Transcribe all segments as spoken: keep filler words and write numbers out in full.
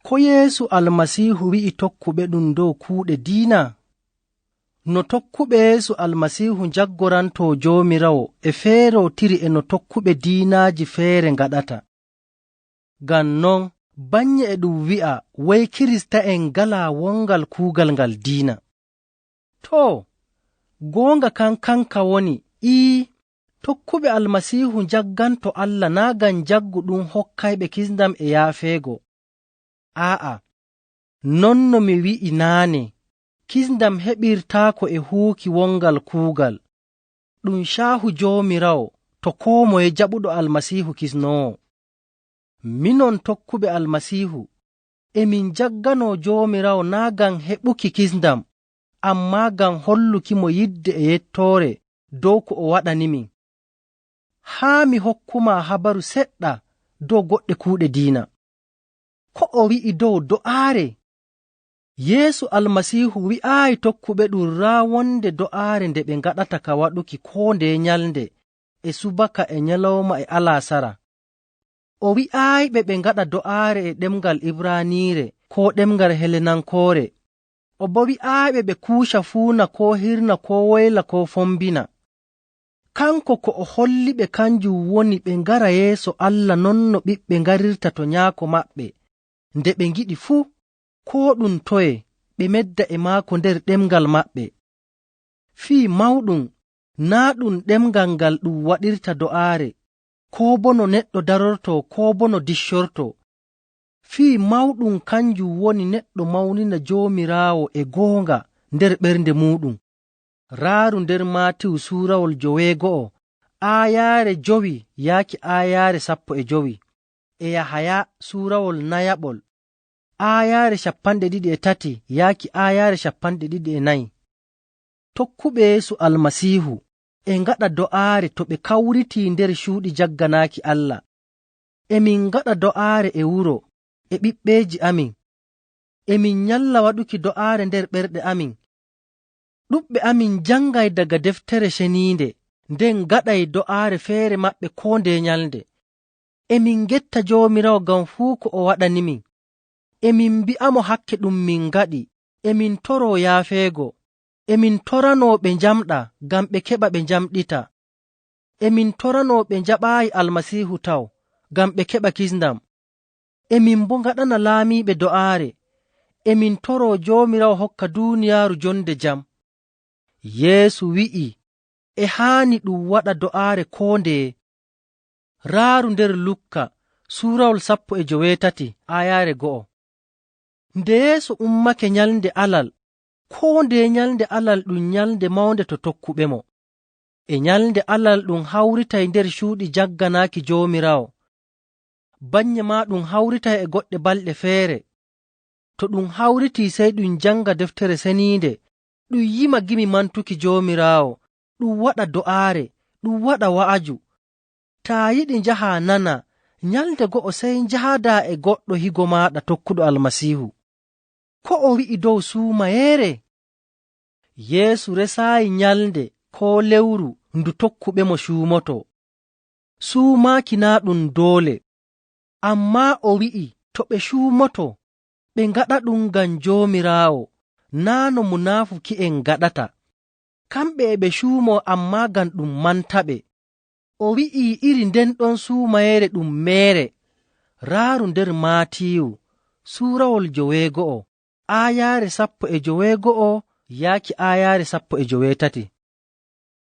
Ko Yeesu Almasiihu wi'i tokkuɓe ɗum dow kuuɗe diina? No tokkuɓe Yeesu Almasiihu njaggorantoo Joomiraawo e feerootiri e no tokkuɓe diinaaji feere ngaɗata. Ngam non, bannye e ɗum wi'a woy Kirista'en ngalaa wongal kuugal ngal diina. Too, goonga kan kanka woni, ii, tokkuɓe Almasiihu njagganto Allah naa ngam njaggu ɗum hokkayɓe kisndam e yaafeego. Aa'a, non no mi wi'i naane, kisndam heɓirtaako e huuki wongal kuugal. Ɗum caahu Joomiraawo to koo moye jaɓuɗo Almasiihu kisnoowo. Minon tokkuɓe Almasiihu, e min njagganoo Joomiraawo naa ngam heɓuki kisndam, ammaa ngam holluki mo yidde e yettoore dow ko o waɗani min. Haa mi hokkumaa habaru seɗɗa dow goɗɗe kuuɗe diina. Ko o wi'i dow do'aare? Yeesu Almasiihu wi'aayi tokkuɓe ɗum raa wonde do'aare nde ɓe ngaɗata ka waɗuki koo ndeye nyalnde, e subaka e nyalawma e alaasara. O wi'aayi ɓe ɓe ngaɗa do'aare e ɗemngal Ibraaniire koo ɗemngal Helenankoore. O boo wi'aayi ɓe ɓe kuuca fuuna koo hirna koo woyla koo fombina. Kanko ko o holli ɓe kanjum woni ɓe ngara yeeso Allah non no ɓiɓɓe ngarirta to nyaako maɓɓe, nde ɓe ngiɗi fuu, koo ɗum toye, ɓe medda e maako nder ɗemngal maɓɓe. Fii mawɗum, naa ɗum ɗemngal ngal ɗum waɗirta do'aare, koo boo no neɗɗo darortoo, koo boo no diccortoo. Fii mawɗum kanjum woni neɗɗo mawnina Joomiraawo e goonga nder ɓernde muuɗum. Raaru nder Maatiyu suurawol joweego'o, aayaare jowi yaaki aayaare sappo e jowi, e Yahaya suurawol nayaɓol, aayaare cappanɗe ɗiɗi e tati yaaki aayaare cappanɗe ɗiɗi e nayi. Tokkuɓe Yeesu Almasiihu e ngaɗa do'aare to ɓe kawritii nder cuuɗi jagganaaki Allah. E min ngaɗa do'aare e wuro, e ɓiɓɓeeji amin. E min nyalla waɗuki do'aare nder ɓerɗe amin. Ɗuɗɓe amin njangay daga Deftere Ceniinde, nden ngaɗay do'aare feere maɓɓe koo ndeye nyalnde. E min ngetta Joomiraawo ngam fuu ko o waɗani min. E min mbi'amo hakke ɗum min ngaɗi. E min toroo yaafeego. E min toranoo ɓe njamɗa ngam ɓe keɓa ɓe njamɗita. E min toranoo ɓe njaɓaayi Almasiihu taw, ngam ɓe keɓa kisndam. E min boo ngaɗana laamiiɓe do'aare. E min toroo Joomiraawo hokka duuniyaaru jonde jam. Yeesu wi'i, e haani ɗum waɗa do'aare koo ndeye. Raaru nder Lukka, suurawol sappo e joweetati, aayaare go'o. Nde Yeesu ummake nyalnde alal, koo ndeye nyalnde alal ɗum nyalnde mawnde to tokkuɓemo. E nyalnde alal ɗum hawritay nder cuuɗi jagganaaki Joomiraawo. Bannye maa ɗum hawritay e goɗɗe balɗe feere. To ɗum hawritii, sey ɗum janga Deftere Seniinde, ɗum yima gimi mantuki Joomiraawo, ɗum waɗa do'aare, ɗum waɗa wa'aju. Taa yiɗi njahaa nanaa, nyalnde go'o sey njahaadaa e goɗɗo higo maaɗa tokkuɗo Almasiihu. Ko o wi'i dow suumayeere? Yeesu resaayi nyalnde koo lewru ndu tokkuɓemo cuumotoo. Suumaaki naa ɗum doole. Ammaa o wi'i to ɓe cuumotoo, ɓe ngaɗa ɗum ngam Joomiraawo, naa no munaafuki'en ngaɗata. Kamɓe e ɓe cuumoo, ammaa ngam ɗum mantaɓe. O wi'ii iri nden ɗon suumayeere ɗum meere. Raaru nder Maatiyu, suurawol joweego'o, aayaare sappo e joweego'o yaaki aayaare sappo e joweetati.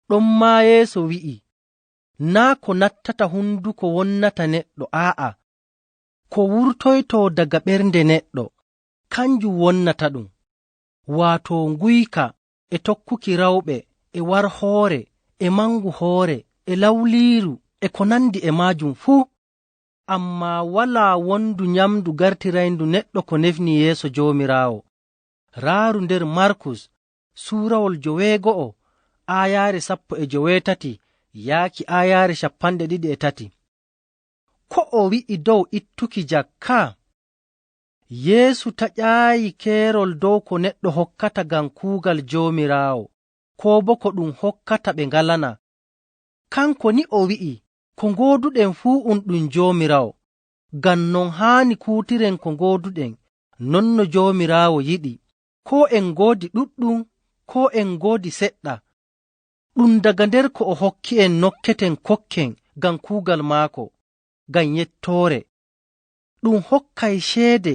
Ɗon maa Yeesu wi'i, naa ko nattata hunduko wonnata neɗɗo, aa'a, ko wurtoytoo daga ɓernde neɗɗo, kanjum wonnata ɗum, waato nguyka e tokkuki rawɓe e war hoore e mangu hoore e lawliiru e ko nandi e maajum fuu. Ammaa walaa wondu nyamndu gartirayndu neɗɗo ko nefni yeeso Joomiraawo. Raaru nder Markus, suurawol joweego'o, aayaare sappo e joweetati yaaki aayaare cappanɗe ɗiɗi e tati. Ko o wi'i dow ittuki jakka? Yeesu taƴaayi keerol dow ko neɗɗo hokkata ngam kuugal Joomiraawo, koo boo ko ɗum hokkata ɓe ngalanaa. Kanko ni o wi'i, ko ngooduɗen fuu um ɗum Joomiraawo. Ngam non haani kuutiren ko ngooduɗen, Non no Joomiraawo yiɗi, koo en ngoodi ɗuɗɗum, koo en ngoodi seɗɗa. Ɗum daga nder ko o hokki'en nokketen kokken ngam kuugal maako, ngam yettoore. Ɗum hokkay ceede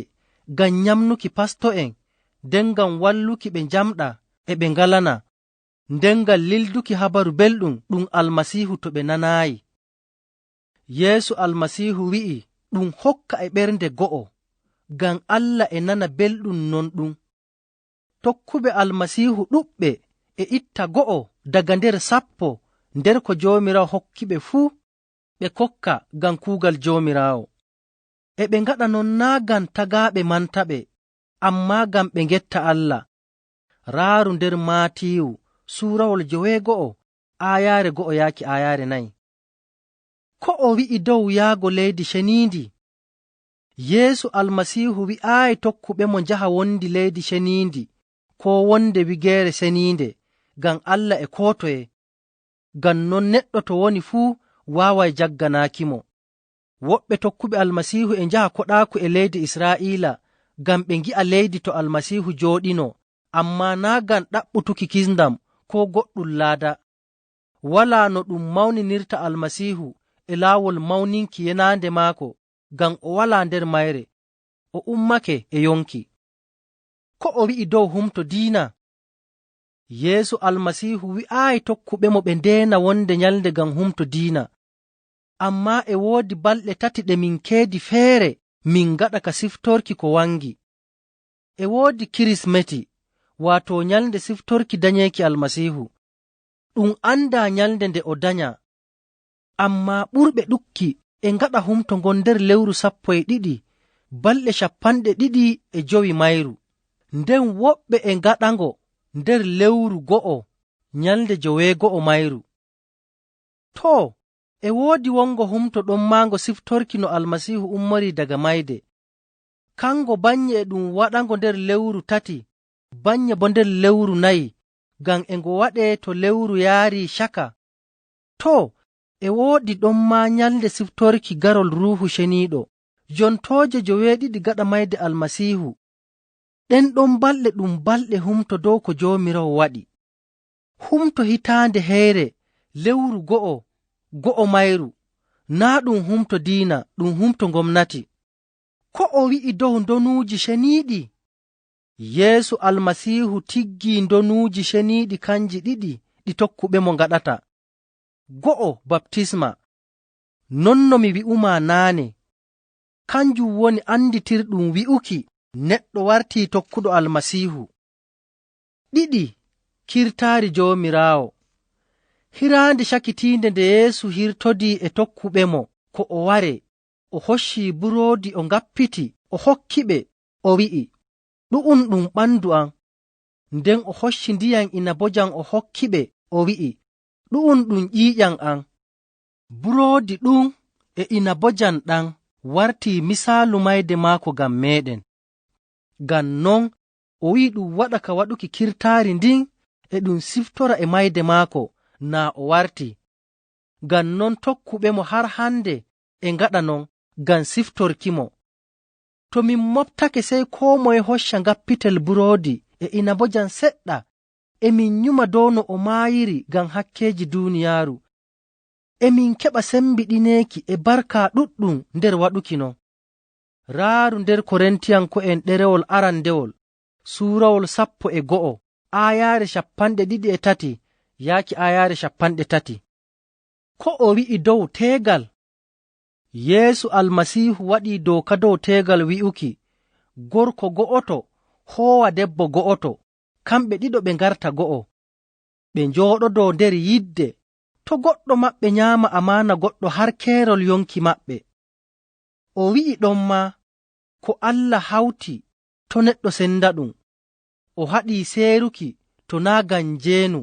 ngam nyamnuki pasto'en, nden ngam walluki ɓe njamɗaa e ɓe ngalanaa, nden ngal lilduki Habaru Belɗum ɗum Almasiihu to ɓe nanaayi. Yeesu Almasiihu wi'i ɗum hokka e ɓernde go'o, ngam Allah e nana belɗum non ɗum. Tokkuɓe Almasiihu ɗuɗɓe e itta go'o daga nder sappo nder ko Joomiraawo hokkiɓe fuu, ɓe kokka ngam kuugal Joomiraawo. E ɓe ngaɗa non naa' ngam tagaaɓe mantaɓe, ammaa ngam ɓe ngetta Allah. Raaru nder Maatiyu, suurawol joweego'o, aayaare go'o yaaki aayaare nayi. Ko o wi'i dow yaago leydi ceniindi? Yeesu Almasiihu wi'aayi tokkuɓemo njaha wondi leydi ceniindi, koo wonde wigeere seniinde, ngam Allah e koo toye. Ngam non neɗɗo to woni fuu waaway jagganaakimo. Woɓɓe tokkuɓe Almasiihu e njaha koɗaaku e leydi Israa'iila ngam ɓe ngi'a leydi to Almasiihu jooɗinoo, ammaa naa' ngam ɗaɓɓutuki kisndam koo goɗɗum laada. Walaa no ɗum mawninirta Almasiihu e laawol mawninki yenaande maako, ngam o walaa nder mayre, o ummake e yonki. Ko o wi'i dow humto diina? Yeesu Almasiihu wi'aayi tokkuɓemo ɓe ndeena wonde nyalnde ngam humto diina. Ammaa e woodi balɗe tati ɗe min keedi feere min ngaɗa ka siftorki ko wangi. E woodi Kirismeti, waato nyalnde siftorki danyeeki Almasiihu. Ɗum andaa nyalnde nde o danyaa. Ammaa ɓurɓe ɗuɗki e ngaɗa humto ngon nder lewru sappo e ɗiɗi, balɗe cappanɗe ɗiɗi e jowi mayru. Nden woɓɓe e ngaɗango nder lewru go'o, nyalnde joweego'o mayru. Too, e woodi wongo humto ɗon maango siftorki no Almasiihu ummorii daga mayde. Kango bannye e ɗum waɗango nder lewru tati, bannye boo nder lewru nayi, ngam e ngo waɗee to lewru yaarii caka. Too, e woodi ɗon maa nyalnde siftorki garol Ruuhu Ceniiɗo, jontooje joweeɗiɗi gaɗa mayde Almasiihu. Ɗen ɗon balɗe ɗum balɗe humto dow ko Joomiraawo waɗi. Humto hitaande heyre, lewru go'o, go'o mayru, naa' ɗum humto diina, ɗum humto ngomnati. Ko o wi'i dow ndonuuji ceniiɗi? Yeesu Almasiihu tiggii ndonuuji ceniiɗi kanji ɗiɗi ɗi tokkuɓemo ngaɗata. Go'o, baptisma. Non no mi wi'umaa naane, kanjum woni anditirɗum wi'uki neɗɗo wartii tokkuɗo Almasiihu. Ɗiɗi, kirtaari Joomiraawo. Hiraande cakitiinde nde Yeesu hirtodii e tokkuɓemo ko o waree, o hoccii buroodi, o ngappiti, o hokkiɓe, o wi'i, "Ɗu'um ɗum ɓandu am." Nden o hocci ndiyam inabojam, o hokkiɓe, o wi'i, "Ɗu'um ɗum ƴiiƴam am." Buroodi ɗum e inabojam ɗam wartii misaalu mayde maako ngam meeɗen. Ngam non o wi'i ɗum waɗa ka waɗuki kirtaari ndin, e ɗum siftora e mayde maako naa o wartii. Ngam non tokkuɓemo har hande e ngaɗa non ngam siftorkimo. To min moɓtake, sey koo moye hocca ngappitel buroodi e inabojam seɗɗa, e min nyuma dow no o maayiri ngam hakkeeji duuniyaaru. E min keɓa sembiɗineeki e barka ɗuɗɗum nder waɗuki non. Raaru nder Korintiyanko'en ɗerewol arandewol, suurawol sappo e go'o, aayaare cappanɗe ɗiɗi e tati yaaki aayaare cappanɗe tati. Ko o wi'i dow teegal? Yeesu Almasiihu waɗii dooka dow teegal wi'uki, "Gorko go'oto hoowa debbo go'oto, kamɓe ɗiɗo ɓe ngarta go'o." Ɓe njooɗodoo nder yidde, to' goɗɗo maɓɓe nyaama amaana goɗɗo har keerol yonki maɓɓe. O wi'i ɗon maa, "Ko Allah hawti, to' neɗɗo senda ɗum." O haɗii seeruki to naa ngam njeenu.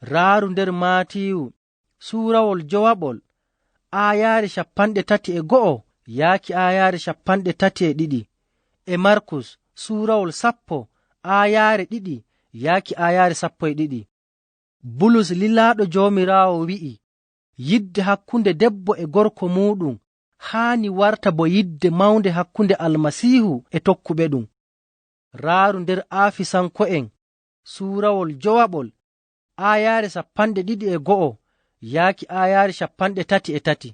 Raaru nder Maatiyu, suurawol jowaɓol, aayaare cappanɗe tati e go'o yaaki aayaare cappanɗe tati e ɗiɗi, e Markus, suurawol sappo, aayaare ɗiɗi yaaki aayaare sappo e ɗiɗi. Bulus lilaaɗo Joomiraawo wi'i, "Yidde hakkunde debbo e gorko muuɗum haani warta bo yidde mawnde hakkunde Almasiihu e tokkuɓe ɗum. Raaru nder Aafisanko'en, suurawol jowaɓol, aayaare cappanɗe ɗiɗi e go'o yaaki aayaare cappanɗe tati e tati.